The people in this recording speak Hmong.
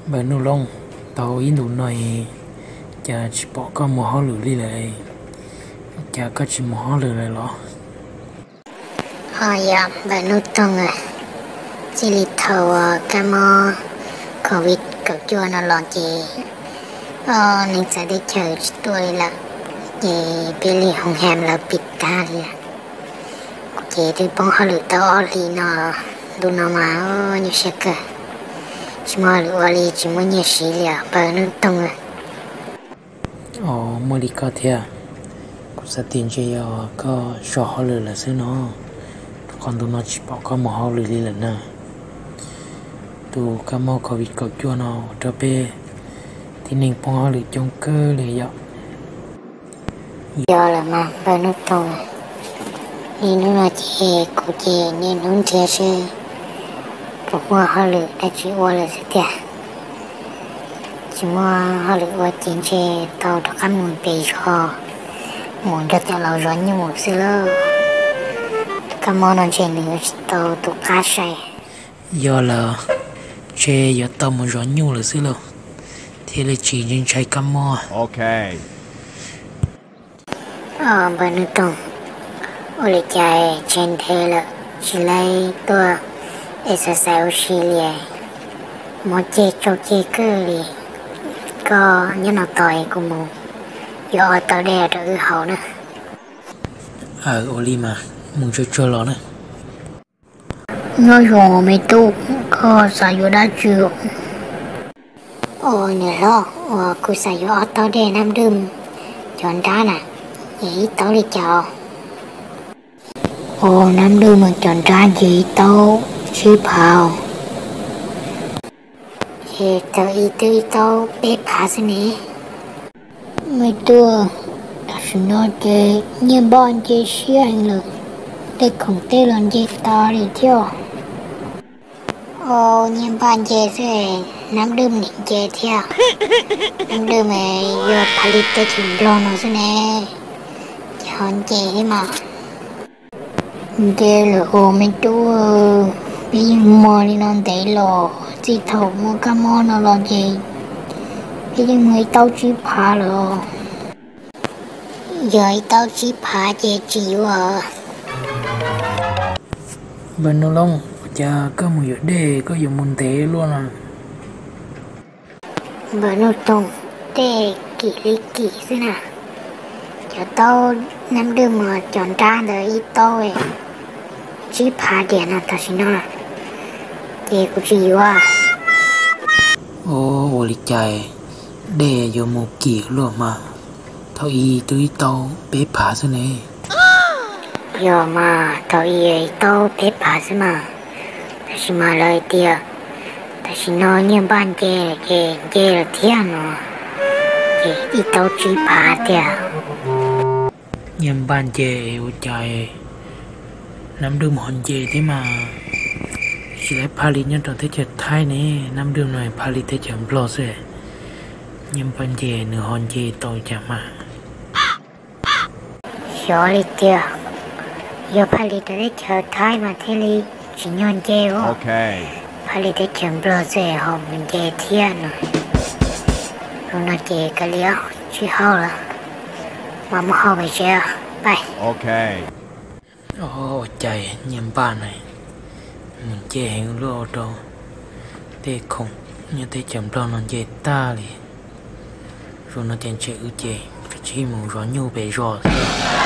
Npawg Nuj Looj, tau ib ntus no cas tsis pom koj mus hauj lwm li lawm, cas koj tsis mus hauj lwm lawm los? Yog npawg Nuj Toog, txij li thaum kab mob covid kaum cuaj no los ces neeg txawv teb chaws tsis tuaj li lawm, ces peb li hoo ham lawv pib tag li lawm. Kuv ces twb poob hauj lwm tau ob hlis no, ntu no mas nyuaj siab kawg, tsis muaj hauj lwm ua li, tsis muaj nyiaj siv li os npawg Nuj Toog. Os, muaj li koj thiab. Kuv xav tias ntshe yog koj so hauj lwm lawm xwb no, rau qhov ntu no tsis pom koj mus hauj lwm li lawm na. Tus kab mob covid kaum cuaj no ua rau peb tib neeg poob hauj lwm coob kawg li yom. Yog lawm mas npawg Nuj Toog, niaj hnub no ces kuv ces niaj hnub nrhiav seb puas muaj hauj lwm dab tsi ua lawm xwb tiag. Tsis muaj hauj lwm ua ces ntshe tau rov qab mus pem zos, mus nrog cov laus zov nyuj xwb lauj. Kab mob no ntshe nws tsis tau tus qab sai. Yog lawm, ntshe yuav tau mus zov nyuj lawm xwb lauj, thiaj li tsis ntshai kab mob. Os npawg Nuj Toog, ua li cas tseg ntev lawm tsis laib tuaj exercise ua si li, mob ceg tsaug ceg kawg li. Koj nyob no tos es kuv mus yuav ob tau dej rau wb haus na. Aw, ua li mas, mus tsuag tsuag los na. Nyob zoo me tub, koj xav yuav dab tsi? Os niam hlob, uas kuv xav yuav ob tau dej nab nrwj cov nrab na, es ib tau li cas? Os, nab nrwj mas cov nrab ces ib tau tsib phav. Es thaum ub twb ib tau peb phav xwb ne. Me tub, tam sim no ces nyiaj npaj nce siab heev lawm, tej khoom tej los nce tas li thiab. Os, nyiaj npaj nce xwb, nab nrwj nim nce thiab. Nab nrwj mas yog phav li teb chaws Nplog no xwb ne, ces ho nce thiab mas. Nce lawm os me tub, peb yeej muaj li no ntev los, txij thaum muaj kab mob no los ces peb yeej muaj ib tau tsib phav lawm. Yog ib tau tsib phav ces tsis yuav. Npawg Nuj Looj, ua cas koj mus yuav dej koj yuav mus ntev luaj no? Npawg Nuj Toog, dej kim li kim xwb na, cov taub nab nrwj mas cov nrab ntawd ib tau tsib phav diam no tam sim no, ces kuv tsis yuav. Os, ua li cas dej yuav mus kim luaj mas, thaum ub twb ib tau peb phav xwb ne. Yog mas, thaum ub ib tau peb phav xwb mas, tab sis mas lawv tias tam sim no nyiaj npaj nce ces nce lawm thiab no, ces ib tau tsib phav tiag. Nyiaj npaj nce ua cas nab nrwj ho nce thiab mas, tsis laib phav li nyob rau teb chaws Thaib ne, nab nrwj no phav li teb chaws Nplog xwb. Nyiaj npaj nce nws ho nce tau cas mas. Xyov li tiag, yog phav li rau teb chaws Thaib mas thiaj li tsis nyuag nce os. Phav li teb chaws Nplog xwb ho mus nce thiab no. Hnub no ces kav liam, tsis hauj lawm, mam mus hauj pem tsev, bye. Os, ua cas nyiaj npaj na mus nce heev luaj ua rau tej khoom nyob teb chaws Nplog no nce tag li. Zaum no ces ntshe wb ces kav tsij mus zov nyuj pem zos xwb.